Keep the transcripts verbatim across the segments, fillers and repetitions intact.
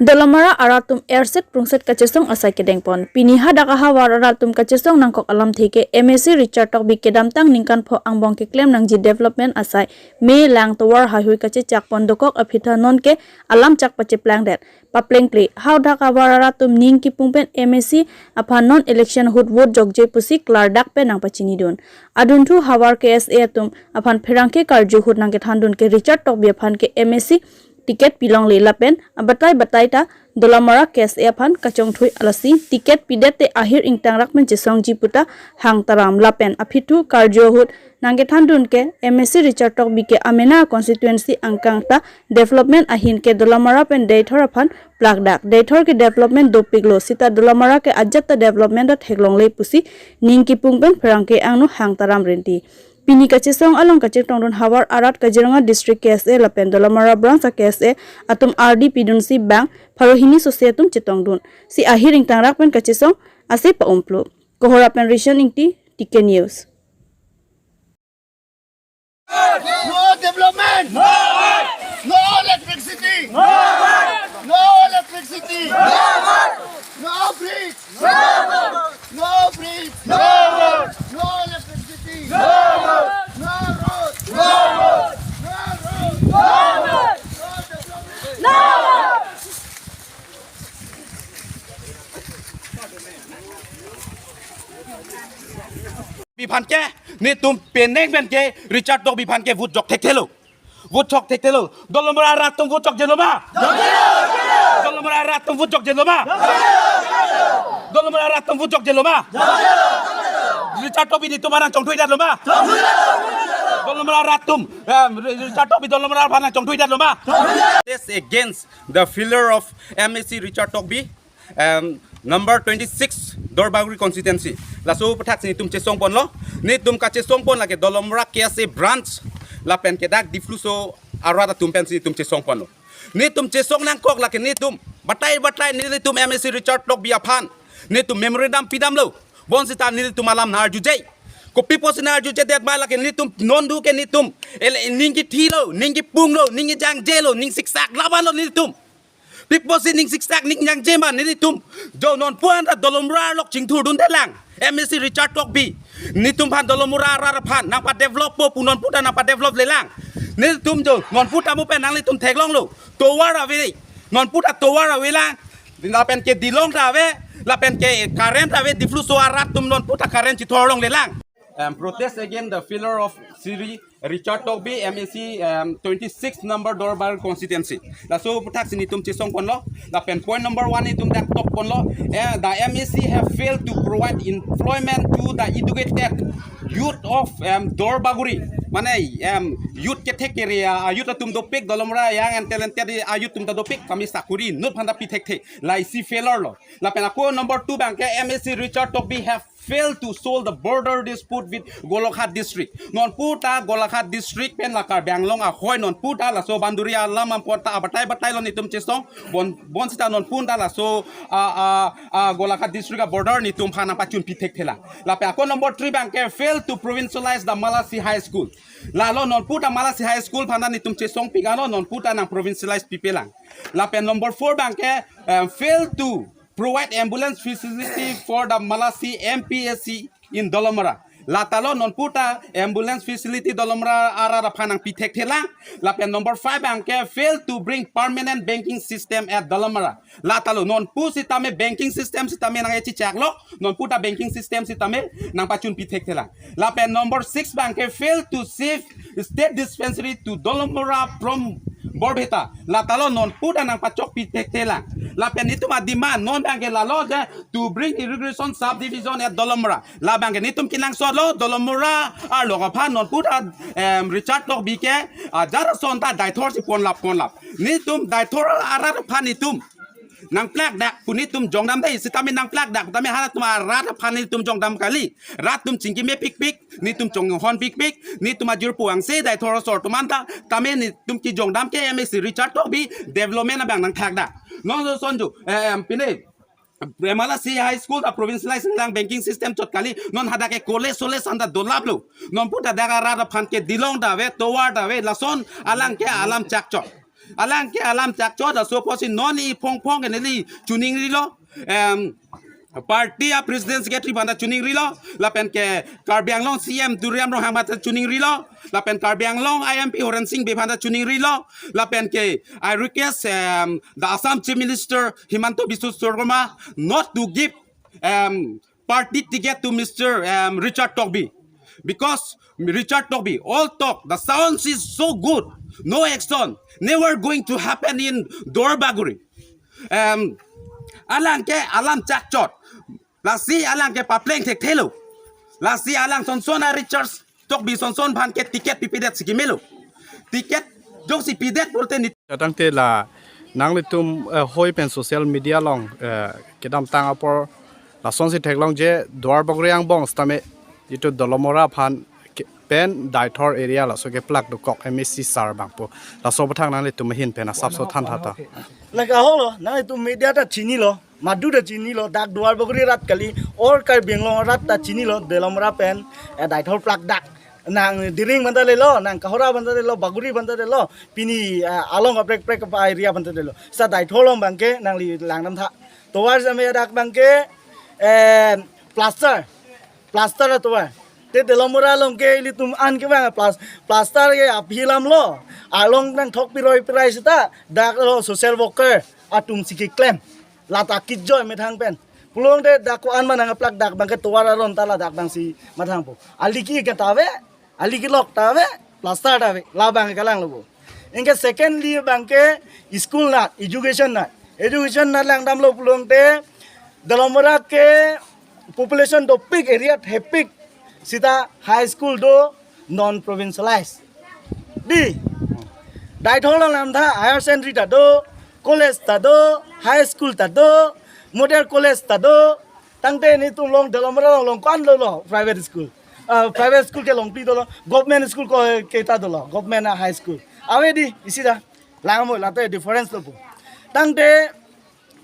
Dolamara arat atum erset prungset kachesong asai kedengpon. Pini hadak ahavar arat atum kachesong nangkok alamthe ke M A C Richard Tokbi kedamtang ningkan pho angbong keklem nangji development asai me lang tovar haihui kachechakpon dokok aphi ta non ke alam chak pacheplangdet. Paplengple, hadak ahavar arat atum ning kipung pen M A C aphan non election ahut vote jokje pusi klardak pen nangpachinidun. Adunthu havar K S A atum aphan pherangke karju ahut nangkethandun ke Richard Tokbi aphan ke M A C ticket pilongle lapen abatai batai ta Dolamara K S A aphan kachongthui, lasi ticket pidet te ahir ingtangrak pen chesongji puta hang taram lapen aphi thu karju ahut nangkethandun ke M A C Richard Tokbi ke amena constituency angkang ta development ahin ke Dolamara pen Deithor aphan plakdak. Deithor ke development dopiklo sita Dolamara ke ajat ta development ta theklongle pusi ning kipung pen pherangke angno hang taram rinti. Pini kachesong along kachetongdun havar arat Kaziranga District K S A lapen Dolamara Branch a K S A atum ardi pidunsi bang pharo hini sose atum chetongdun. Si ahir ingtangrak pen kachesong ase pa-umplo. Kohora pen Rishon Ingti, T K News. No development. No work. No electricity. No work. No electricity. No work. No bridge. No work. No bridge. No work. No electricity. No work. No road. No work. No road. No work. No development. No work. Biphan ke, netum penang pen ke, Richard Tokbi aphan ke vote jok thekthelo. Vote jok thekthelo. Dolamara arat atum vote jokjelo ma? Dolamara arat atum vote jokjelo ma? Dolamara arat atum vote jokjelo ma? Richard Tokbi netum aphan nangchongthuidetlo ma? Dolamara arat atum, em, Richard Tokbi Dolamara aphan nangchongthuidetlo ma? This against the failure of M A C Richard Tokbi, um, number twenty-six Duarbagori constituency. Laso aputhak si netum chesongponlo. Netum kachesongpon lake Dolamara K S A branch lapen ke dak Dipluso arat atum pen si netum chesongponlo. Netum chesong nangkok lake netum batai batai netum M A C Richard Tokbi aphan netum memorandum pidamlo. Bonsita netum alam nang-arjuje. Kopi pusi nang-arjujedet ma lake netum non du ke netum el ning kithilo, ning kipunglo, ning jangjelo, ning siksak labanlo netum. Pi pusi ning siksak ning jangje ma netum. Jo non pu anta Dolamara arlo chingthurdundelang. M A C Richard Tokbi netum aphan Dolamara arat aphan nangpadeveloppo pu non pu ta nangpadeveloplelang. Netum jo non pu ta mo pen nanglitum theklonglo. Tovar ave. Non pu ta tovar avelang. Lapen ke dilong ta ave. Lapen ke current ave. Dipluso arat atum non pu ta current chithorlonglelang. Um, protest against the failure of Shri Richard Tokbi, M A C, um, twenty-six number Duarbagori constituency. Laso aputhak si netum chesongponlo. Lapen point number one netum dak tokponlo. Eh, the M A C have failed to provide employment to the educated youth of, um, Duarbagori. Mane, um, youth kethek area, ah, youth atum dopik, Dolamara young and talented, ah, youth atum ta dopik, kami sakuri inut aphan ta pi thekthe. Lasi failure lo. Lapen ako number two abang ke M A C Richard Tokbi have failed to solve the border dispute with Golaghat district. Non pu ta Golaghat district pen la Karbi Anglong ahoi non pu ta laso boundary alam ampon ta abatai batailo netum chesong bon, bonsita non pu ta laso, ah, ah, ah, Golaghat district a-border netum aphan nangpachunpi thekthelang. Lapen ako number three abang ke fail to provincialize the Malasi High School. Lalo non pu ta Malasi High School aphan ta netum chesongpiklo, non pu ta nang-provincialize pipelang. Lapen number four abang ke, eh, fail to provide ambulance facility for the Malasi M P H C in Dolamara. Latalo non pu ta ambulance facility Dolamara arat aphan nangpi thekthelang. Lapen number five abang ke fail to bring permanent banking system at Dolamara. Latalo non pu sitame banking system sitame nang-echechaklo, non pu ta banking system sitame nangpachunpi thekthelang. Lapen number six abang ke fail to save state dispensary to Dolamara from Borpeta. Latalo non pu ta nangpachokpi thekthelang. Lapen netum a-demand non abang ke lalo je to bring irrigation subdivision at Dolamara. Labang ke netum kenangsotlo, Dolamara arlo aphan non pu ta, em, Richard Tokbi ke, ah, jar son ta Deithor si ponlap ponlap. Netum Deithor arat aphan netum nangplakdak pu netum jongdam dei, sitame nangplakdak tame halatum arat aphan netum jongdam kali. Rat atum chingki mepikpik, netum chonghonpikpik, netum ajirpo angse Deithor asor atum anta, tame netum kejongdam ke M A C Richard Tokbi development abang nangthakdak. Non sonjo, eh, em, pine, Malasi High School ta provincialize lang, banking system chot kali, non hadak ke college college anta dolaplo. Non pu ta dak arat aphan ke dilong ta ave, tovar ta ave, lason alang ke alam chakchok. Alang ke alam chakchot aso apotsi non iphong phong ke neli choningrilo. Em, party a president secretary aphan ta choningrilo. Lapen ke Karbi Anglong C M Tuliram Ronghang aphan ta choningrilo. Lapen Karbi Anglong I M P Horen Sing Bey aphan ta choningrilo. Lapen ke I request, em, the Assam Chief Minister Himanta Biswa Sarma not to give, em, party ticket to Mister, em, Richard Tokbi. Because Richard Tokbi, all talk, the sounds is so good, no action, never going to happen in Duar Bagori. Em, alang ke alam chakchot. Lasi alang ke papleng thekthelo. Lasi alang sonson a Richard Tokbi sonson aphan ke ticket pipedet si kemelo. Ticket jongsi pidet pulote ni Tangte la nanglitum, eh, hoi pen social media along, eh, kedamtang apor lasonsi theklongji Duar Bagori angbong sitame itum Dolamara aphan ke-, pen Deithor area laso keplak dokok M A C sir abangpo. Laso aphuthak nanglitum ahin pen asapso than tha ta. Lake ahok lo, nanglitum media ta chinilo, madu ta chinilo, dak Duar Bagori arat kali, all Karbi Anglong arat ta chinilo, Dolamara pen, eh, Deithor plak dak. Nang Diring aphan ta lelo, nang Kohora aphan ta lelo, Bagori aphan ta lelo, pini, eh, along kaprek prek apa area aphan ta lelo. Sita Deithor along abangke nangli langdam tha. Tovar sitame dak abangke, eh, plaster, plaster atovar. Te Dolamara along ke ilitum an ke abang plas-, plaster ke aphi alam lo. Along nangthok piroi pirai sita dak lo social worker atum si keklem. Lata kijoi methang pen. Pulote dak ko-an ma nangplak dak abangke tovar aron ta ladak abangsi mathangpo. Ali ke ta ave, ali kelok ta ave, plaster ta ave, labang ke kalang lo bo. Anke secondly abangke school nat, education nat. Education nat langdamlo pulote Dolamara ke population dopik, area thepik, sita high school do, non provincialized. Di, Deithor along langdam tha, higher secondary ta do, college ta do, high school ta do, model college ta do. Tangte netum along Dolamara along along ko-an lo lo private school. Ah, private school ke longpi dolo, government school ko ke ta dolo, government a high school. Ave di, isi ta. Langmo lata difference lo po. Tangte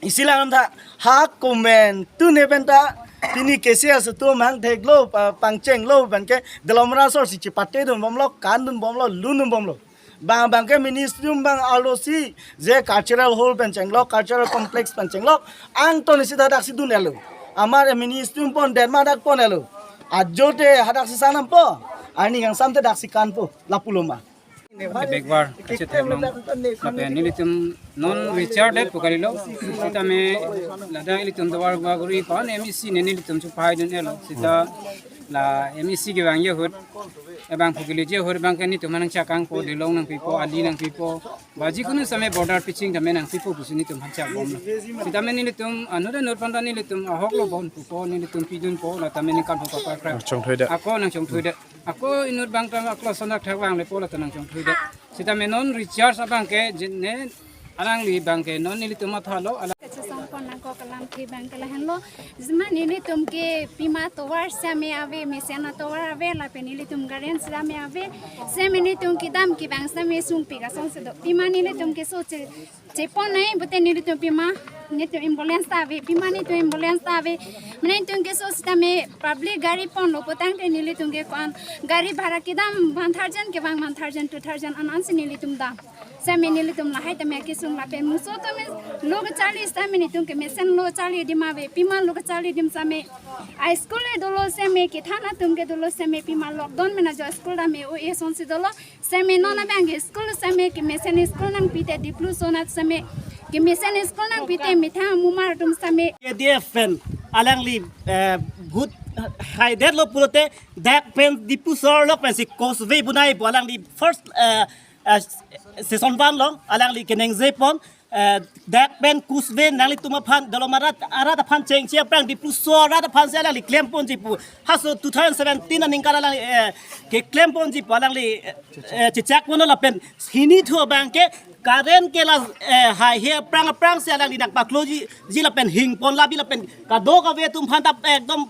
isi langdam tha, ha komantu ne pen ta pini K C S atum hang theklo, pa-, pangchenglo abangke Dolamara asor si chepate dunbomlo, kan dunbomlo, lun dunbomlo. Bang abangke ministry abang arlosi je cultural hall pen chenglok, cultural complex pen chenglok, angton isi ta daksi dun-elo. Amar ministry pon derma dak pon-elo. Ajote hadak si sanampo, arni kangsam te daksi kanpo, lapulo ma. Backward kachetheklong. Lapen nelitum non Richard det pu kalilo. Sitame ladak ilitum Duar Bagori ko-an M A C ne nelitum chupahai dun-elo. Sita la M A C kevangji ahut, abang pu keleji ahut abangke netum aphan nangchakangpo, delong nangpipo, ali nangpipo. Ba jikunu sitame border pitching tame nangpipo pusi netum aphan chakbomlo. Sitame nelitum anut anut aphan ta nelitum ahok lo bon pupo, nelitum pidunpo, la tame ningkan ho kapar kra. Nangchongthui det. Ako nangchongthui det. Ako inut abang ta aklo sonak thak vanglepo, la ta nangchongthui det. Sitame non Richard abangke je ne alangli abangke non nelitum mathalo, alang. Kachesong pon nangkok alamthe abangke lahenlo. Jima nelitum ke pima tovar sitame ave, mesen atovar ave, lapen nelitum guardian sitame ave. Sitame nelitum kedam kevang sitame sungpik asonsi do. Pima nelitum keso che, chepon nai pute nelitum pima, netum ambulance ta ave, pima netum ambulance ta ave. Mane netum keso sitame public gari ponlo pu tangte nelitum ke ko-an gari bhara kedam one thousand kevang, one thousand, two thousand an ansi nelitum dam. Sitame nelitum lahai tame kesung lapen muso tame lo kecharli sitame netum ke mesen lo charli adim ave, pima lo kecharli adim sitame. A school le dolo sitame kethan atum ke dolo sitame pima lockdown mena jo school dam e o e sonsi dolo. Sitame non abangke school sitame kemesen school nangpite Diplu sonat sitame kemesen school nangpite methang mumar atum sitame. K D F pen alangli, eh, vote haidetlo pulote dak pen Diphu sor lok pensi causeway bunai pu alangli first, eh, eh, session one along alangli kenengje pon, eh, dak pen causeway nanglitum aphan Dolamara arat aphan chengche aphrang Diphu sor arat aphansi alangli klemponji pu. Haso two thousand seventeen aningkan alangli, eh, keklem ponji pu alangli, eh, chechak ponlo lapen hini thu abangke current ke la, eh, haihe aphrang aphrangsi alangli nangpakloji, ji lapen hingpon labi lapen kadokave atum aphan ta ekdom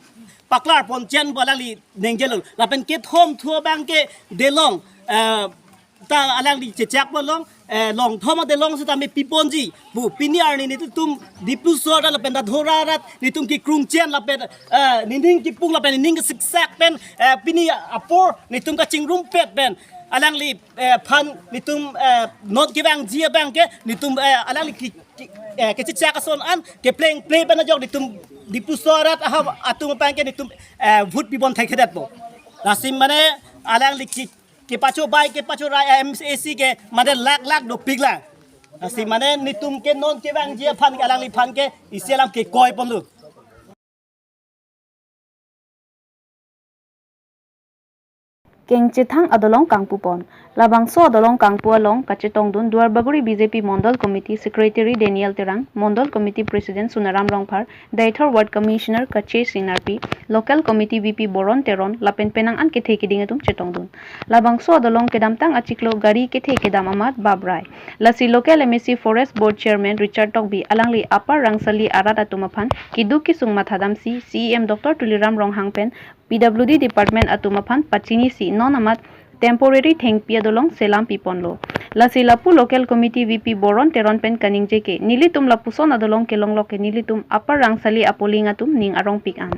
paklar ponchen pu alangli nengjelo. Lapen kethom thu abangke delong, eh, ta alangli chechak ponlong, eh, longthom adelong sitame piponji pu pini arni netum Diphu sor lapen ta Dhorarat netum kekrungchen lapen, eh, nening kipung lapen nening kesiksak pen, eh, pini apor netum kachingrumpet pen alangli, eh, aphan netum, eh, non kevangji abang ke netum, eh, alangli ki, ki, eh, kechechak ason an kepleng ple pen ajok netum Diphu arat aham atum aphan ke netum, eh, vote pibom thekthedetpo. Lasi mane alangli ki, kepacho bai kepacho rai, eh, M A C ke mane lakh lakh dopik lang. Lasi mane netum ke non kevangji aphan ke alangliphan ke isi alam kekoi ponlo. Kengchethang adolong kangpupon. Labangso adolong kangpu along kachetongdun Duarbagori B J P Mondol Committee Secretary Daniel Terang, Mondol Committee President Sunaram Rongphar, Deithor Ward Commissioner Kache Singnarpi, Local Committee V P Boron Teron, lapen penang an kethe keding atum chetongdun. Labangso adolong kedamtang achiklo gari kethe kedam amat babrai. Lasi local M A C Forest Board Chairman Richard Tokbi alangli Upper Rangsali arat atum aphan keduk kesung mathadamsi C E M Doctor Tuliram Ronghang pen P W D Department atum aphan pachinisi non amat temporary thengpi adolong selam piponlo. Lasi lapu local committee V P Boron Teron pen kaningje ke nelitum lapuson adolong kelong loke nelitum Upper Rangsali apoling atum ning arongpik an.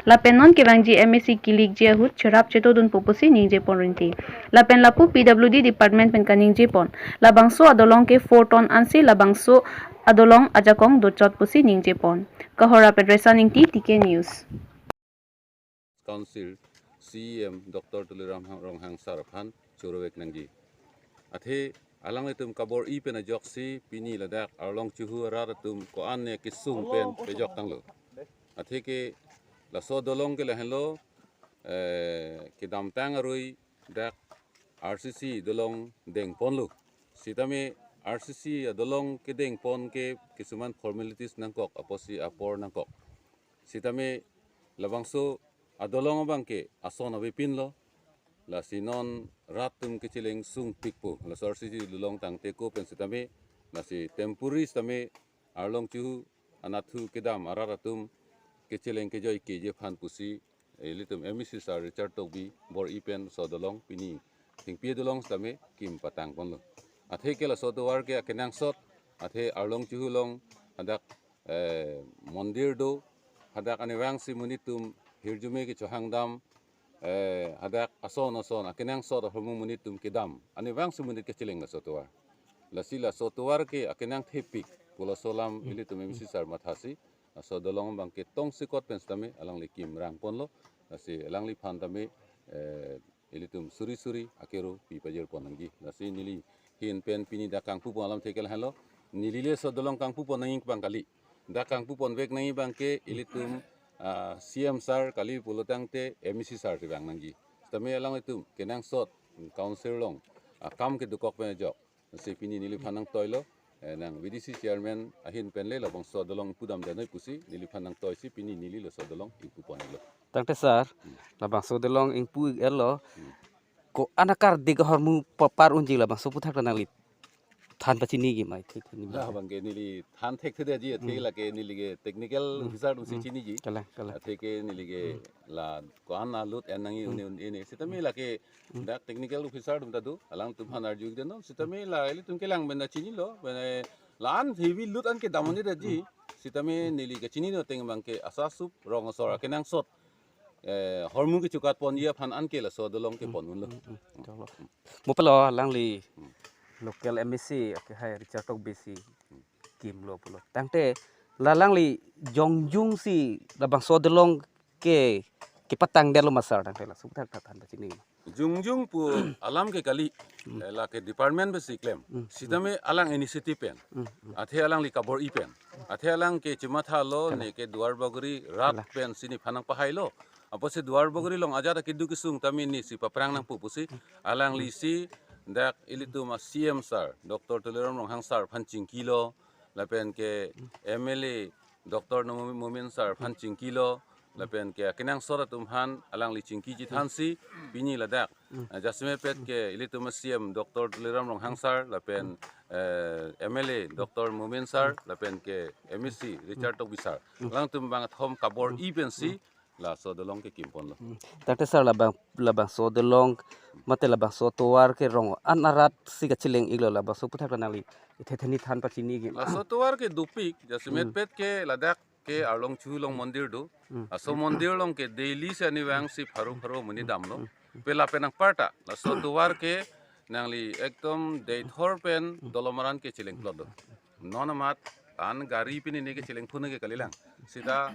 Lapen non kevangji M A C kilikji ahut cherap chetodunpo pusi ningjepon rinti. Lapen lapu P W D Department pen kaningjepon. Labangso adolong ke four ton ansi labangso adolong ajakong dochot pusi ningjepon. Kahora pen Resan Ingti, T K News. Council C E M Doctor Tuliram Hang-, Ronghang Sir aphan chorovek nangji. Athe alanglitum kabor-i pen ajoksi pini ladak Arlong Chuhu arat atum ko-an ne kesung pen pejok tanglo. Athe ke laso adolong ke lahenlo, eh, kedamtang arui dak R C C adolong dengponlo. Sitame R C C adolong kedengpon ke kisuman formalities nangkok apotsi apor nangkok. Sitame labangso adolong abang ke ason avepinlo. Lasi non rat atum kecheleng sungpikpo. Laso R C C adolong tangte ko pen sitame, lasi temporary sitame Arlong Chuhu anatthu kedam arat atum kecheleng kejoi keji aphan pusi, eh, ilitum M A C Sir Richard Tokbi bor-i pen laso adolong pini thengpi adolong sitame kim patangponlo. Athe ke laso atovar ke akenangsot, athe Arlong Chuhu along hadak, eh, mondir do, hadak anivangsi monit atum hirjume kechohangdam, eh, hadak ason ason akenangsot ahormu monit atum kedam, anivangsi monit kecheleng laso atovar. Lasi laso atovar ke akenangthepik pu laso alam ilitum M A C Sir mathasi, laso adolong abang ke tongsekot pen sitame alangli kim rangponlo. Lasi alangliphan tame, eh, ilitum suri suri akero pi pajirpon nangji. Lasi neli ahin pen pini dak kangpupon alamthe ke lahenlo. Neli le laso adolong kangpupon nangji abang kali. Dak kangpuponvek nangji abang ke ilitum, ah, C E M Sir kali pulo tangte M A C Sir si vang nangji. Sitame alanglitum kenangsot council along akam kedokok pen ajok. Lasi pini neliphan nangtoilo, eh, nang V D C chairman ahin pen le labangso adolong pudam danoi pusi neliphan nangtoisi pini neli laso adolong ingpuponlo. Tangte sir, labangso adolong ingpu-iklo. Hmm. Ko-an akardi ahormu papar unji labangso aphuthak ta nangli than pachiniji ma, thik, thik, ni. Labang ke neli than thekthedetji, athe lake neli ke technical officer atumsi chiniji. Kalang, kalang. Athe ke neli ke la ko-an alut en nangji, hmm, une un-, ini. Sitame lake dak technical officer atum ta do, alangtum aphan arju-ik deno. Sitame la ilitum kelang pen ta chinilo, pen, eh, la-an heavy load an kedam un-edetji. Sitame neli kachinidun ateng abang ke asasup rong asor akenangsot, eh, ahormu kechukatponji aphan anke laso adolong kepon unlo. Hmm, hmm, hmm. Mo pulo alangli local M A C, okay, hai Richard Tokbi si kimlo pulo. Tangte la alangli jongjung si labangso adolong ke, kepatangdetlo ma sir, tangte laso aphuthak ta than pachini. Jongjung pu alam ke kali, hmm, eh, lake department pensi klem. Hmm. Sitame alang initiative pen. Hmm, hmm. Athe alangli kabor-i pen. Athe alang ke chimathalo, kalang, neke Duarbagori rat, kalang, pensi neliphan nangpahailo. Apotsi Duarbagori along ajat akeduk kesung tame nesi paphrang nangpo pusi, alanglisi dak ilitum a C E M Sir Doctor Tuliram Ronghang Sir aphan chingkilo, lapen ke M L A Doctor Mo-, Momin Sir aphan chingkilo, lapen ke akenangsot atum aphan alangli chingkiji thansi pini ladak, eh, jasemet pet ke ilitum a C E M Doctor Tuliram Ronghang Sir, lapen, eh, M L A Doctor Momin Sir, lapen ke M A C Richard Tokbi Sir. Alangtum bangkethom kabor-i pensi laso adolong ke kimponlo. Hmm. Tangte sir, labang, labangso adolong mate labangso atovar ke rong an arat si kacheleng-iklo, labangso aphuthak ta nangli ithe theni than pachiniji. Laso atovar ke dopik, jasemet pet ke ladak ke Arlong Chuhu along mondir do. Hmm. Laso mondir along ke daily si anivangsi pharo pharo monit damlo. Hmm. Pe lapen anparta, laso atovar ke Nangli ekdom deithor pen Dolamara an ke cheleng plot do. Non amat an gari pini ne ke cheleng phun ke kalilang. Sita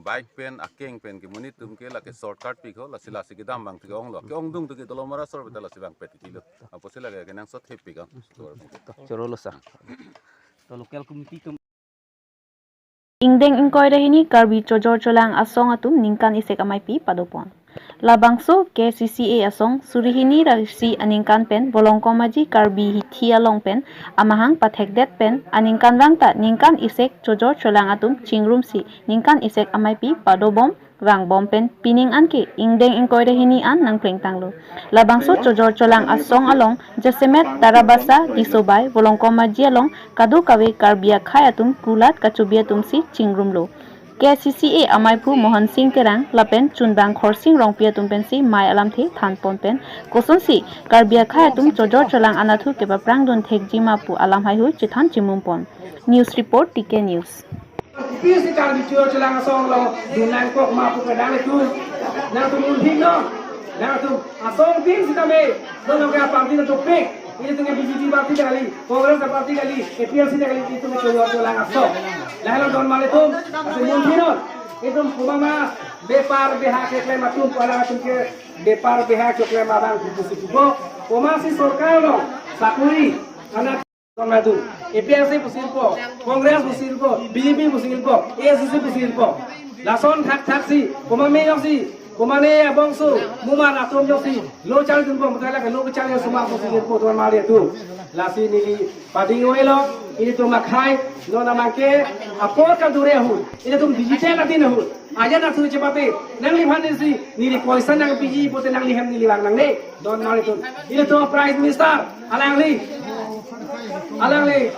bike pen akeng pen ke monit atum ke lake shortcut pi ko, lasi lasi kedam abang ke onglo. Ke ongdung tu ke Dolamara sor beta lasi bang pet tilo. Apotsi lake kenangsot thepik an. Chorolo sa. To local committee kum- Ingdeng ingkoi ra hini Karbi Chojor Cholang Asong atum ningkan isek ameipi padopon. Labangso K C C A asong suri hini ra isi aningkan pen Volongkom Aji Karbi Hithi along pen amahang pathekdet pen aningkanvang ta ningkan isek Chojor Cholang atum chingrumsi ningkan isek ameipi padobom vangbom pen pining anke ingdeng ingkoi ra hini an nangplengtanglo. Labangso Chojor Cholang Asong along jasemet Tarabasa, Tisobai, Volongkom Aji along kadokave Karbi akhei atum kulat kachobi atumsi chingrumlo. K C C A ameiphu Mohan Singh Terang lapen chunbang Khorsing Rongpi atum pensi mei alamthe thanpon pen kosonsi Karbi akhei atum Chojor Cholang anatthu kepaprangdun thekji ma pu alam haihui chethan chimumpon. News report, T K News. Kopisi Karbi Chojor Cholang Asong along dun nangkok ma pu kedang itu. Nangtum munthiknon. Nangtum asong tin sitame. Dono ke party na topik. Ilitum ke B J P party kali, Congress party kali, A P H L C kali, ilitum ke Chojor Cholang Asong. Lahelo don malitum, ase munthiknon. Itum komat ma bepar behak keklem atum pu alang atum ke bepar behak keklem abang kupusi kupo. Komatsi sorkar along sakuri anak don malitum. A P H L C pusi ilpo, Congress pusi ilpo, B J P pusi ilpo, A I C C pusi ilpo. Lason thakthak si, komat me yok si, komat ne abongso, mumat atum yok si, lo chal dunpo, mutala ke lo chal yo suma pusi ilpo don malitum. Lasi neli pading oilo, ilitum akhei, non amang ke, apor kadure ahut, ilitum digital adin ahut. Ajat atum chepate, nangliphan isi, neli poisa nangpiji, pute nangli hem neli vang nangne. Don malitum. Ilitum Prime Minister, alangli. Alangli.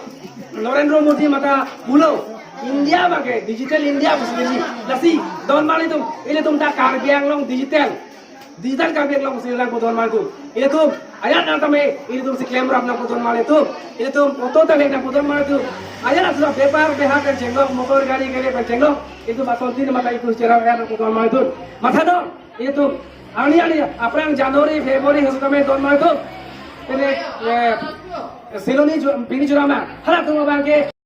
Narendra Modi mata pulo. India abang ke, Digital India pusi. Lasi, don malitum. Ilitum ta Karbi Anglong digital. Digital Karbi Anglong pusi nangpo don malitum. Ilitum, ajat nangtame, ilitumsi klemrap nangpo don malitum. Ilitum, auto tame nangpo don malitum. Ajat atum bepar, behak pen chenglok, motor gari kele pen chenglok. Ilitum asontin mata itum cherap ajat nangpo don malitum. Matha don. Itum, ani ani, aphrang January, February, hasu tame don malitum. Tene, eh, Siloni ju-, pini jurama. Halatum abang ke.